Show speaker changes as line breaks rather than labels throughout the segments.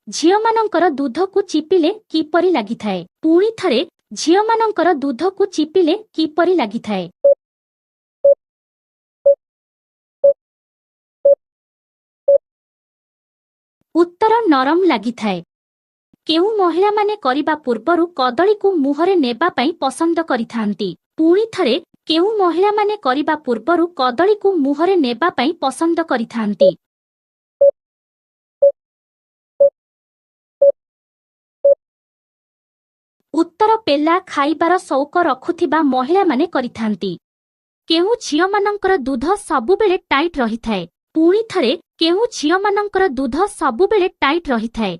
ଝିଅମାନଙ୍କର ଦୁଧକୁ ଚିପିଲେ କିପରି ଲାଗିଥାଏ? ପୁଣି ଥରେ, ଝିଅମାନଙ୍କର ଦୁଧକୁ ଚିପିଲେ କିପରି ଲାଗିଥାଏ? ଉତ୍ତର ନରମ ଲାଗିଥାଏ। କେଉଁ ମହିଳାମାନେ କରିବା ପୂର୍ବରୁ କଦଳୀକୁ ମୁହଁରେ ନେବା ପାଇଁ ପସନ୍ଦ କରିଥାନ୍ତି? ପୁଣି ଥରେ, କେଉଁ ମହିଳାମାନେ କରିବା ପୂର୍ବରୁ କଦଳୀକୁ ମୁହଁରେ ନେବା ପାଇଁ ପସନ୍ଦ କରିଥାନ୍ତି? ଉତ୍ତର ପେଲା ଖାଇବାର ସଉକ ରଖୁଥିବା ମହିଳାମାନେ କରିଥାନ୍ତି। କେଉଁ ଝିଅମାନଙ୍କର ଦୁଧ ସବୁବେଳେ ଟାଇଟ୍ ରହିଥାଏ? ପୁଣି ଥରେ, କେଉଁ ଝିଅମାନଙ୍କର ଦୁଧ ସବୁବେଳେ ଟାଇଟ୍ ରହିଥାଏ?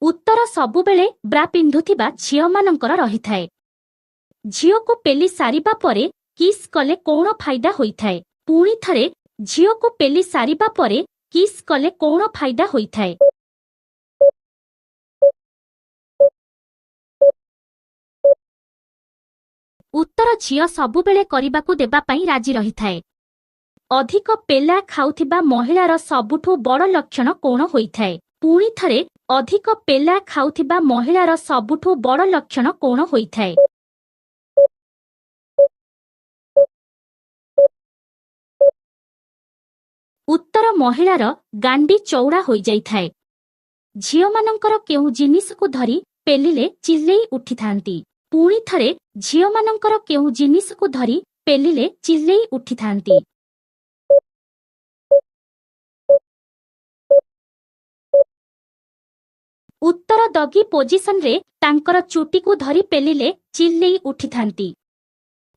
ଉତ୍ତର ସବୁବେଳେ ବ୍ରା ପିନ୍ଧୁଥିବା ଝିଅମାନଙ୍କର ରହିଥାଏ। ଝିଅକୁ ପେଲି ସାରିବା ପରେ କିସ୍ କଲେ କଣ ଫାଇଦା ହୋଇଥାଏ? ପୁଣି ଥରେ, ଝିଅକୁ ପେଲି ସାରିବା ପରେ କିସ୍ କଲେ କଣ ଫାଇଦା ହୋଇଥାଏ? ଉତ୍ତର ଝିଅ ସବୁବେଳେ କରିବାକୁ ଦେବା ପାଇଁ ରାଜି ରହିଥାଏ। ଅଧିକ ପେଲା ଖାଉଥିବା ମହିଳାର ସବୁଠୁ ବଡ଼ ଲକ୍ଷଣ କଣ ହୋଇଥାଏ? ପୁଣି ଥରେ, ଅଧିକ ପେଲା ଖାଉଥିବା ମହିଳାର ସବୁଠୁ ବଡ଼ ଲକ୍ଷଣ କଣ ହୋଇଥାଏ? ଉତ୍ତର ମହିଳାର ଗାଣ୍ଡି ଚଉଡ଼ା ହୋଇଯାଇଥାଏ। ଝିଅମାନଙ୍କର କେଉଁ ଜିନିଷକୁ ଧରି ପେଲିଲେ ଚିଲ୍ଲେଇ ଉଠିଥାନ୍ତି? ପୁଣି ଥରେ, ଝିଅମାନଙ୍କର କେଉଁ ଜିନିଷକୁ ଧରି ପେଲିଲେ ଚିଲ୍ଲେଇ ଉଠିଥାନ୍ତି? ଉତ୍ତର ଡଗି ପୋଜିସନରେ ତାଙ୍କର ଚୁଟିକୁ ଧରି ପେଲିଲେ ଚିଲ୍ଲେଇ ଉଠିଥାନ୍ତି।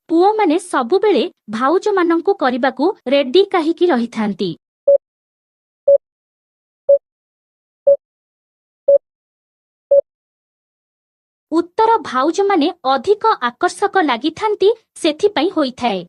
ପୁଅମାନେ ସବୁବେଳେ ଭାଉଜମାନଙ୍କୁ କରିବାକୁ ରେଡି କାହିଁକି ରହିଥାନ୍ତି? ଉତ୍ତର ଭାଉଜମାନେ ଅଧିକ ଆକର୍ଷକ ଲାଗିଥାନ୍ତି, ସେଥିପାଇଁ ହୋଇଥାଏ।